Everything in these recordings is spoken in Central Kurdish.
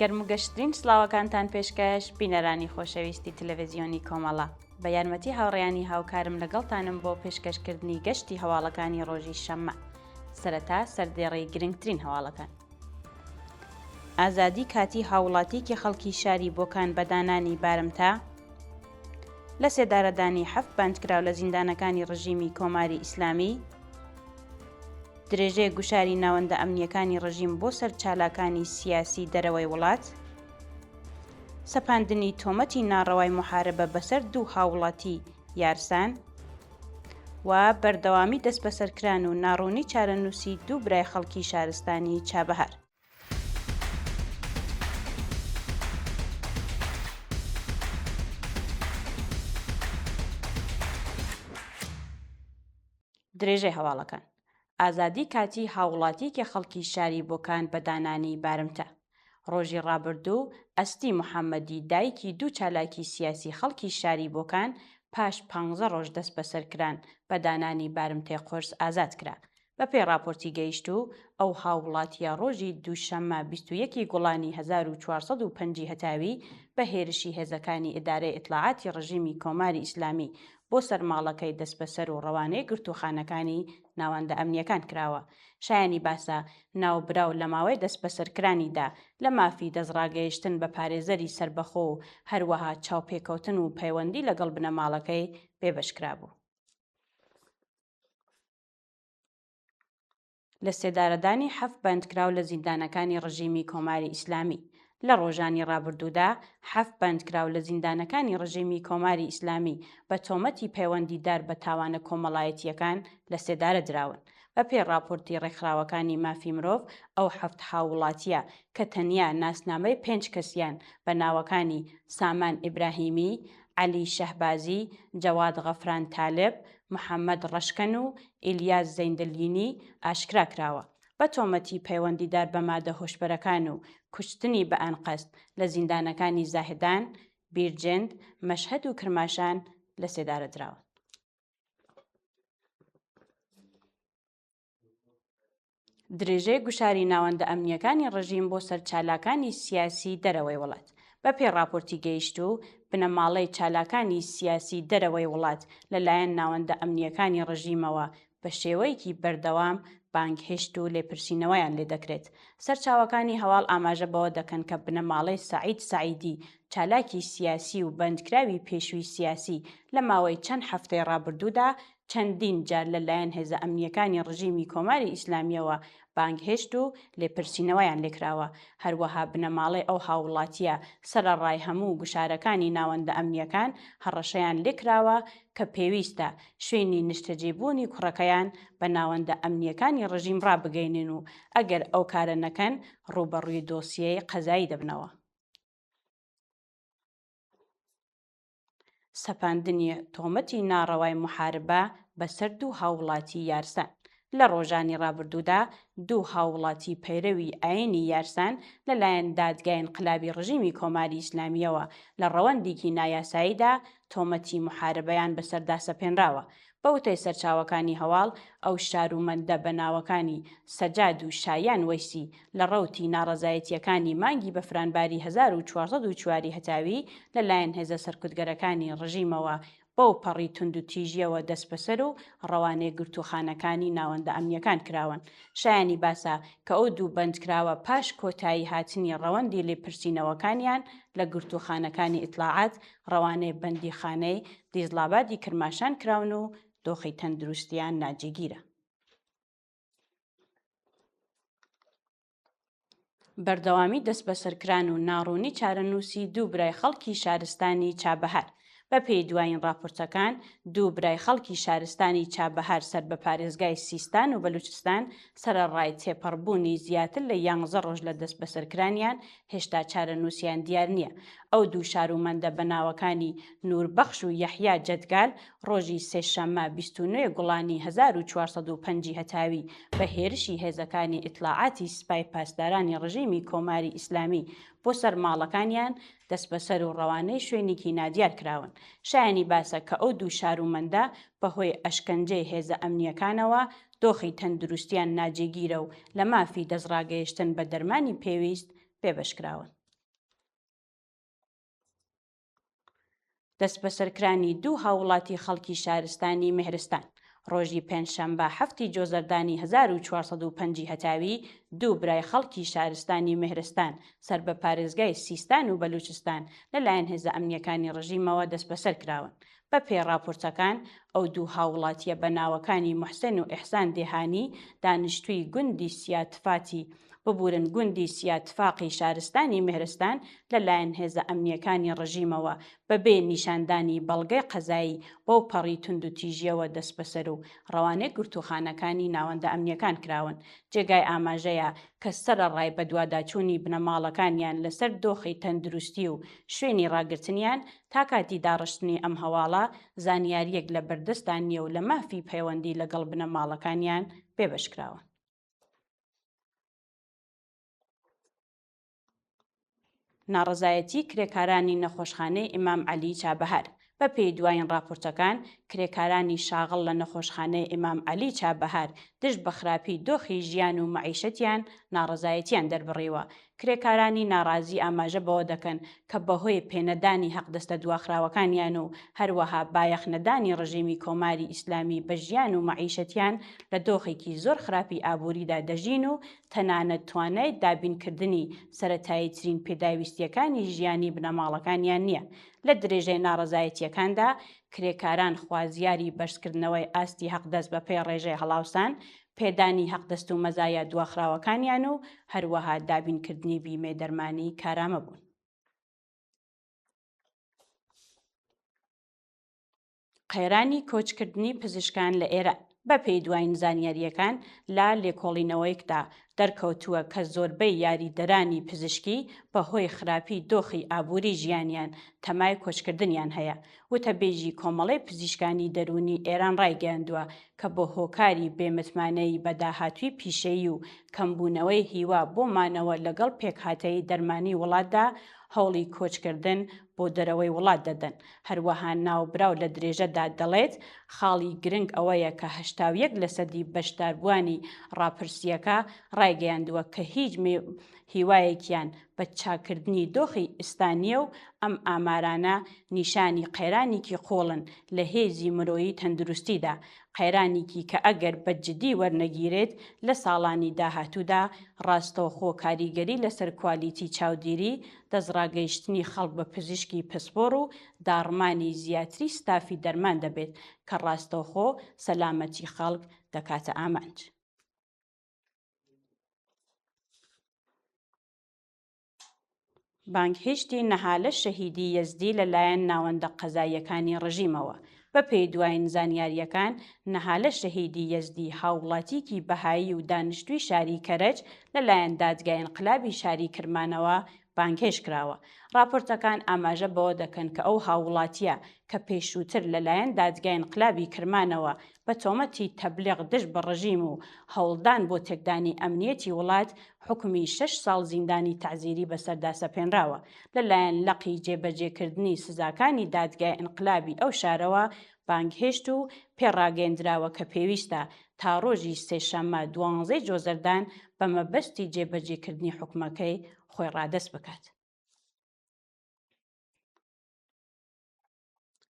گەرم و گەشترین سڵاوەکانتان پێشکەش بینەرانی خۆشەویستی تەلەڤزیۆنی کۆمەڵە بە یارمەتی هاوڕێیانی هاوکارم لەگەڵتانم بۆ پێشکەشکردنی گەشتی هەواڵەکانی ڕۆژی شەممە سەرەتا سەردێڕی گرنگترین هەواڵەکان. ئازادی کاتی هاووڵاتییەکی خەڵکی شاری بۆکان بە دانانی بارمتە، لە سێدارەدانی حەفت بەندکراو لە زیندانەکانی ڕژیمی کۆماری ئیسلامی، درێژەی گوشاری ناوەندە ئەمنییەکانی ڕژیم بۆ سەر چالاکانی سیاسی دەرەوەی وڵات، سەپاندنی تۆمەتی ناڕەوای موحاربە بەسەر دوو هاووڵاتی یارسان و بەردەوامی دەستبەسەرکران و ناڕوونی چارەنووسی دوو برای خەڵکی شارستانی چابەهار. درێژەی هەواڵەکان ئازادی کاتی هاووڵاتییەکی خەڵکی شاری بۆکان بە دانانی بارمتە ڕۆژی ڕابردوو ئەستی محەممەدی دایکی دوو چالاکی سیاسی خەڵکی شاری بۆکان پاش پانزە ڕۆژ دەستبەسەرکران بە دانانی بارمتەی قورس ئازاد کرا. بەپێی ڕاپۆرتی گەیشتوو، ئەو هاووڵاتییە ڕۆژی دووشەممە 21 ی گوڵانی 1405 ی هەتاوی بە هێرشی هێزەکانی ئیدارەی ئیتلاعاتی ڕژیمی کۆماری ئیسلامی بۆ سەر ماڵەکەی دەستبەسەر و ڕەوانەی گرتووخانەکانی ناوەندە ئەمنییەکان کراوە. شایانی باسە، ناوبراو لە ماوەی دەستبەسەرکرانیدا لە مافی دەستڕاگەیشتن بە پارێزەری سەربەخۆ و هەروەها چاوپێکەوتن و پەیوەندی لەگەڵ بنەماڵەکەی بێبەش کرابوو. لە سێدارەدانی حەفت بەندکراو لە زیندانەکانی ڕژیمی کۆماری ئیسلامی لە ڕۆژانی ڕابردوودا حەفت بەندکراو لە زیندانەکانی ڕژیمی کۆماری ئیسلامی بە تۆمەتی پەیوەندیدار بە تاوانە کۆمەڵایەتییەکان لە سێدارە دراون. بە پێی ڕاپۆرتی ڕێکخراوەکانی مافی مرۆڤ ئەو حەفت هاووڵاتییە کە تەنیا ناسنامەی پێنج کەسیان بە ناوەکانی سامان ئیبراهیمی، عەلی شەهبازی، جەواد غەفران تالب، محەمەد ڕەشکەن و ئیلیاس زەیندلینی ئاشکرا کراوە، بە تۆمەتی پەیوەندیدار بە مادە هۆشبەرەکان و کوشتنی بە ئەنقەست لە زیندانەکانی زاهدان، بیرجند، مەشهەد و کرماشان لەسێدارە دراون. درێژەی گوشاری ناوەندە ئەمنییەکانی ڕژیم بۆ سەر چالاکانی سیاسی دەرەوەی وڵات. بە پێی ڕاپۆرتی گەیشتوو، بنەماڵەی چالاکانی سیاسی دەرەوەی وڵات لە لایەن ناوەندە ئەمنییەکانی ڕژیمەوە بە شێوەیەکی بەردەوام بانگهێشت و لێپرسینەوەیان لێ دەکرێت. سەرچاوەکانی هەواڵ ئاماژە بەوە دەکەن کە بنەماڵەی سەعید سەعیدی چالاکی سیاسی و بەندکراوی پێشووی سیاسی لە ماوەی چەند هەفتەی ڕابردوودا چەندین جار لە لایەن هێزە ئەمنییەکانی ڕژیمی کۆماری ئیسلامییەوە بانگهێشت و لێپرسینەوەیان لێکراوە. هەروەها بنەماڵەی ئەو هاووڵاتییە سەرەڕای هەموو گوشارەکانی ناوەندە ئەمنییەکان هەڕەشەیان لێکراوە کە پێویستە شوێنی نیشتەجێبوونی کوڕەکەیان بە ناوەندە ئەمنییەکانی ڕژیم ڕابگەینن و ئەگەر ئەو کارە نەکەن ڕووبەڕووی دۆسیەی قەزایی دەبنەوە. سەپاندنی تۆمەتی ناڕەوای موحاربە بەسەر دوو هاووڵاتی یارسان لە ڕۆژانی ڕابردوودا دوو هاووڵاتی پەیرەوی ئایینی یارسان لەلایەن دادگای ئینقلابی ڕژیمی کۆماری ئیسلامییەوە لە ڕەوەندێکی نایاساییدا تۆمەتی موحاربەیان بەسەردا سەپێنراوە. بە وتەی سەرچاوەکانی هەواڵ، ئەو شارومەندە بە ناوەکانی سەجاد و شایان وەیسی لە ڕەوتی ناڕەزایەتییەکانی مانگی بەفرانباری 1404 ی هەتاوی لە لایەن هێزە سەرکوتگەرەکانی ڕژیمەوە بەو پەڕی توندوتیژییەوە دەستبەسەر و ڕەوانەی گرتووخانەکانی ناوەندە ئەمنییەکان کراون. شایانی باسە کە ئەو دوو بەندکراوە پاش کۆتایی هاتنی ڕەوەندی لێپرسینەوەکانیان لە گرتووخانەکانی ئیتڵاعات ڕەوانەی بەندیخانەی دیزڵابادی کرماشان کراون و دۆخی تەندروستیان ناجێگیرە. بەردەوامی دەستبەسەرکران و ناڕوونی چارەنووسی دوو برای خەڵکی شارستانی چابەهار بەپێی دوایین ڕاپۆرتەکان، دوو برای خەڵکی شارستانی چابەهار سەر بە پارێزگای سیستان و بەلوچستان، سەرەڕای تێپەڕبوونی زیاتر لە یانزە ڕۆژ لە دەستبەسەرکرانیان، هێشتا چارەنووسیان دیار نییە. ئەو دوو شارومەندە بە ناوەکانی نووربەخش و یەحیا جەدگال، ڕۆژی سێشەممە 29 گوڵانی 1405 ی هەتاوی بە هێرشی هێزەکانی ئیتڵاعاتی سپای پاسدارانی ڕژیمی کۆماری ئیسلامی بۆ سەر ماڵەکانیان دەستبەسەر و ڕەوانەی شوێنیکی نادیار کراون. شایانی باسە کە ئەو دوو شارومەندە بە هۆی ئەشکەنجەی هێزە ئەمنییەکانەوە دۆخی تەندروستیان ناجێگیرە و لە مافی دەستڕاگەیشتن بە دەرمانی پێویست بێبەش کراون. دەستبەسەرکرانی دوو هاووڵاتی خەڵکی شارستانی مێهرستان، ڕۆژی پێنجشەنبە حەفتی جۆزەردانی 1405 ی هەتاوی، دوو برای خەڵکی شارستانی مێهرستان سەر بە پارێزگای سیستان و بەلوچستان لەلایەن هێزە ئەمنییەکانی ڕژیمەوە دەستبەسەر کراون. بە پێی ڕاپۆرتەکان، ئەو دوو هاووڵاتییە بە ناوەکانی موحسێن و ئیحسان دێهانی دانیشتووی گوندی سیاتفاتی ببورن گوندی سیاتفاقی شارستانی مێهرستان لە لایەن هێزە ئەمنییەکانی ڕژیمەوە بە بێ نیشاندانی بەڵگەی قەزایی بەو پەڕی توندوتیژییەوە دەستبەسەر و ڕەوانەی گرتووخانەکانی ناوەندە ئەمنییەکان کراون. جێگای ئاماژەیە کە سەرەڕای بەدواداچوونی بنەماڵەکانیان لەسەر دۆخی تەندروستی و شوێنی ڕاگرتنیان، تا کاتی داڕشتنی ئەم هەواڵە زانیارییەک لە بەردەستدا نییە و لە مافی پەیوەندی لەگەڵ بنەماڵەکانیان بێبەش کراون. ناڕەزایەتی کرێکارانی نەخۆشخانەی ئیمام عەلی چابەهار بە پێی دوایین ڕاپۆرتەکان، کرێکارانی شاغڵ لە نەخۆشخانەی ئیمام عەلی چابەهار دژ بە خراپی دۆخی ژیان و مەعیشەتیان ناڕەزایەتیان دەربڕیوە. کرێکارانی ناڕازی ئاماژە بەوە دەکەن کە بەهۆی پێنەدانی حەقدەستە دواخراوەکانیان و هەروەها بایەخ نەدانی ڕژیمی کۆماری ئیسلامی بە ژیان و مەعیشەتیان لە دۆخێکی زۆر خراپی ئابووریدا دەژین و تەنانەت توانای دابینکردنی سەرەتاییترین پێداویستییەکانی ژیانی بنەماڵەکانیان نییە. لە درێژەی ناڕەزایەتییەکاندا کرێکاران خوازیاری بەرزکردنەوەی ئاستی حەقدەست بەپێی ڕێژەی هەڵاوسان، پێدانی حەقدەست و مەزایا دواخراوەکانیان و هەروەها دابینکردنی بیمەی دەرمانی کارامە بوون. قەیرانی کۆچکردنی پزیشکان لە ئێران بەپێی دوایین زانیارییەکان لە لێکۆڵینەوەیکدا دەرکەوتووە کە زۆربەی یاریدەرانی پزیشکی بەهۆی خراپی دۆخی ئابووری ژیانیان تەمای کۆچکردنیان هەیە. وتەبێژی کۆمەڵەی پزیشکانی دەروونی ئێران ڕایگەیاندووە کە بە هۆکاری بێ متمانەیی بە داهاتووی پیشەیی و کەمبوونەوەی هیوا بۆ مانەوە لەگەڵ پێکهاتەی دەرمانی وڵاتدا هەوڵی کۆچکردن بۆ دەرەوەی وڵات دەدەن. هەروەها ناوبراو لە درێژەدا دەڵێت، خاڵی گرنگ ئەوەیە کە 81 لەسەدی بەشداربووانی ڕاپرسییەکە ڕایگەیاندووە کە هیچ هیوایەکیان بە چاککردنی دۆخی ئیستا نییە و ئەم ئامارانە نیشانی قەیرانێکی قووڵن لە هێزی مرۆیی تەندروستیدا، قەیرانێکی کە ئەگەر بە جدی وەرنەگیرێت لە ساڵانی داهاتوودا ڕاستەوخۆ کاریگەری لەسەر کوالیتی چاودیری، دەستڕاگەیشتنی خەڵک بە پزیشکی پسپۆڕ و داڕمانی زیاتری ستافی دەرمان دەبێت کە ڕاستەوخۆ سەلامەتی خەڵک دەکاتە ئامانج. بانگهێشتی نەهالە شەهیدی یەزدی لەلایەن ناوەندە قەزاییەکانی ڕژیمەوە. بەپێی دوایین زانیارییەکان، نەهالە شەهیدی یەزدی هاووڵاتیکی بەهایی و دانیشتووی شاری کەرەج لەلایەن دادگای ئینقلابی شاری کرمانەوە بانگهێشت کراوە. ڕاپۆرتەکان ئاماژە بەوە دەکەن کە ئەو هاووڵاتییە کە پێشووتر لەلایەن دادگای ئینقلابی کرمانەوە بە تۆمەتی تەبلیغ دژ بە ڕژیم و هەوڵدان بۆ تێکدانی ئەمنیەتی وڵات حوکمی شەش ساڵ زیندانی تەعزیری بەسەردا سەپێنراوە، لەلایەن لقی جێبەجێکردنی سزاکانی دادگای ئینقلابی ئەو شارەوە بانگهێشت و پێ ڕاگەیەندراوە کە پێویستە تا ڕۆژی سێشەممە دوانزەی جۆزەردان بە مەبەستی جێبەجێکردنی حوکمەکەی خۆی ڕادەست بکات.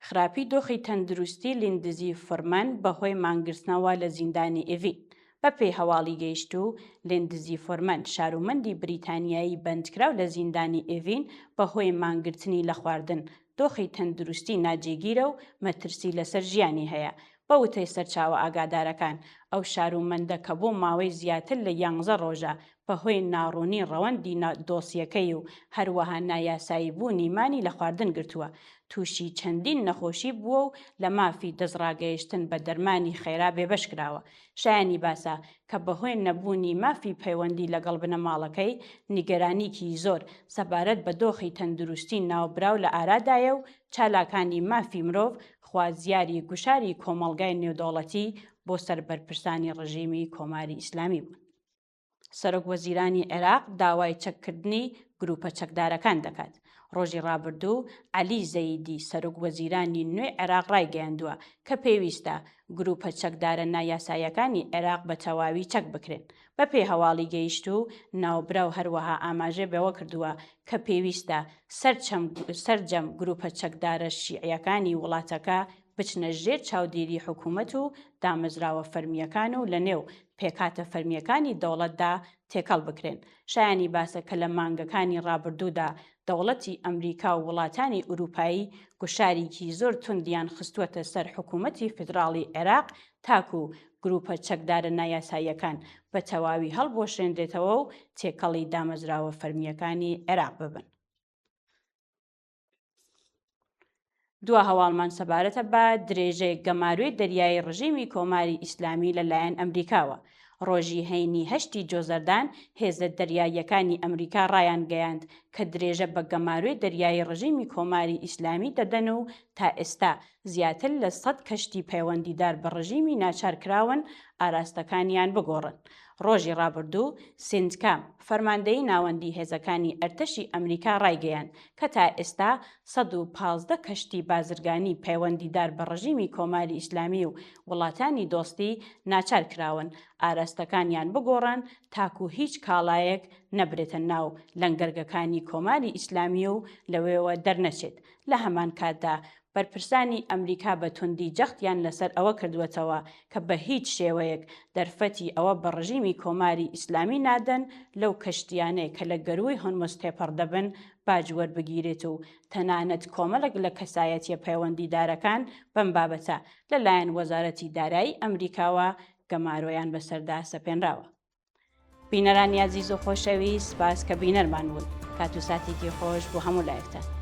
خراپی دۆخی تەندروستی لیندزی فورمەن بەهۆی مانگرتنەوە لە زیندانی ئێڤین. بەپێی هەواڵی گەیشتوو، لیندزی فۆرمەن، شارومەندی بریتانیایی بەندکراو لە زیندانی ئێڤین بەهۆی مانگرتنی لە خواردن، دۆخی تەندروستی ناجێگیرە و مەترسی لەسەر ژیانی هەیە. بە وتەی سەرچاوە ئاگادارەکان، ئەو شارومەندە کە بۆ ماوەی زیاتر لە یانزە ڕۆژە بەهۆی ناڕوونی ڕەوەندی دۆسیەکەی و هەروەها نایاسایی بوونی مانی لە خواردن گرتووە، تووشی چەندین نەخۆشی بووە و لە مافی دەستڕاگەیشتن بە دەرمانی خێرا بێبەش کراوە. شایانی باسە کە بەهۆی نەبوونی مافی پەیوەندی لەگەڵ بنەماڵەکەی، نیگەرانیکی زۆر سەبارەت بە دۆخی تەندروستی ناوبراو لە ئارادایە و چالاکانی مافی مرۆڤ خوازیاری گوشاری کۆمەڵگای نێودەوڵەتی بۆ سەر بەرپرسانی ڕژیمی کۆماری ئیسلامی بوون. سەرۆک وەزیرانی عێراق داوای چەککردنی گروپە چەکدارەکان دەکات. ڕۆژی ڕابردوو عەلی زەیدی سەرۆک وەزیرانی نوێی عێراق ڕایگەیاندووە کە پێویستە گروپە چەکدارە نایاساییەکانی عێراق بە تەواوی چەک بکرێن. بەپێی هەواڵی گەیشتوو، ناوبراو هەروەها ئاماژەی بەوە کردووە کە پێویستە سەرجەم گروپە چەکدارە شیعیەکانی وڵاتەکە بچنە ژێر چاودێری حکومەت و دامەزراوە فەرمییەکان و لەنێو پێکهاتە فەرمییەکانی دەوڵەتدا تێکەڵ بکرێن. شایانی باسە کە لە مانگەکانی ڕابردوودا دەوڵەتی ئەمریکا و وڵاتانی ئورووپایی گوشاریکی زۆر توندیان خستووەتە سەر حکوومەتی فیدراڵی عێراق تاکوو گرووپە چەکدارە نایاساییەکان بە تەواوی هەڵبوەشێنرێتەوە و تێکەڵی دامەزراوە فەرمییەکانی عێراق ببن. دوا هەواڵمان سەبارەتە بە درێژەی گەمارۆی دەریایی ڕژیمی کۆماری ئیسلامی لە لایەن ئەمریکاوە. ڕۆژی هەینی هەشتی جۆزەردان هێزە دەریاییەکانی ئەمریکا ڕایانگەیاند کە درێژە بە گەمارۆی دەریایی ڕژیمی کۆماری ئیسلامی دەدەن و تا ئێستا زیاتر لە سەد کەشتی پەیوەندیدار بە ڕژیمی ناچار کراون ئاراستەکانیان بگۆڕن. ڕۆژی ڕابردوو سینتکام، فەرماندەیی ناوەندی هێزەکانی ئەرتەشی ئەمریکا ڕایگەیاند کە تا ئێستا 115 کەشتی بازرگانی پەیوەندیدار بە ڕژیمی کۆماری ئیسلامی و وڵاتانی دۆستی ناچار کراون ئاراستەکانیان بگۆڕن تاکوو هیچ کاڵایەک نەبرێتە ناو لەنگەرگەکانی کۆماری ئیسلامی و لەوێوە دەرنەچێت. لە هەمان کاتدا بەرپرسانی ئەمریکا بە توندی جەختیان لەسەر ئەوە کردووەتەوە کە بە هیچ شێوەیەک دەرفەتی ئەوە بە ڕژیمی کۆماری ئیسلامی نادەن لەو کەشتییانەی کە لە گەرووی هۆرمز تێپەڕ دەبن باج وەربگیرێت و تەنانەت کۆمەڵێک لە کەسایەتییە پەیوەندیدارەکان بەم بابەتە لە لایەن وەزارەتی دارایی ئەمریکاوە گەمارۆیان بەسەردا سەپێنراوە. بینەرانی ئازیز و خۆشەویست سپاس کە بینەرمان بوون. کات و ساتێکی خۆش بۆ هەموو لایەکتان.